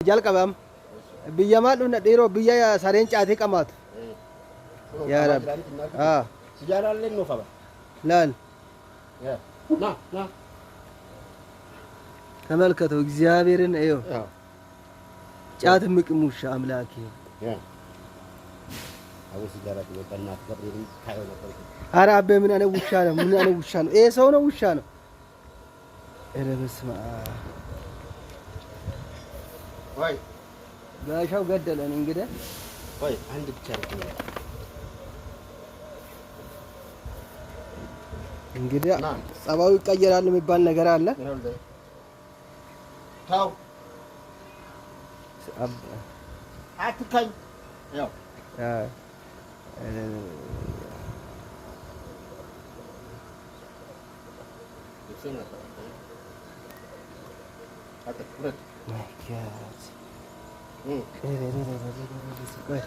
Jalqabam biyya maal dhufna dhiiroo biyya sareen caatee qamaatu. Yaa Rabbi. Ah, Sijaaraallee nuuf qaba. Laal ና ና። ተመልከተው እግዚአብሔርን ይኸው ጫት የሚቅም ውሻ አምላኬ። አቡ ሲጃራ በእናትህ ገብርኤልን ታየው ነበር። ኧረ አቤ ምን አይነት ውሻ ነው? ምን አይነት ውሻ ነው? ይሄ ሰው ነው ውሻ ነው? ኧረ በስመ አብ። ወይ። ጋሻው ገደለን እንግዲህ። ወይ አንድ ብቻ ነው። እንግዲህ ጸባዩ ይቀየራል የሚባል ነገር አለ። ተው፣ አትካኝ። ያው My God. ቆይ።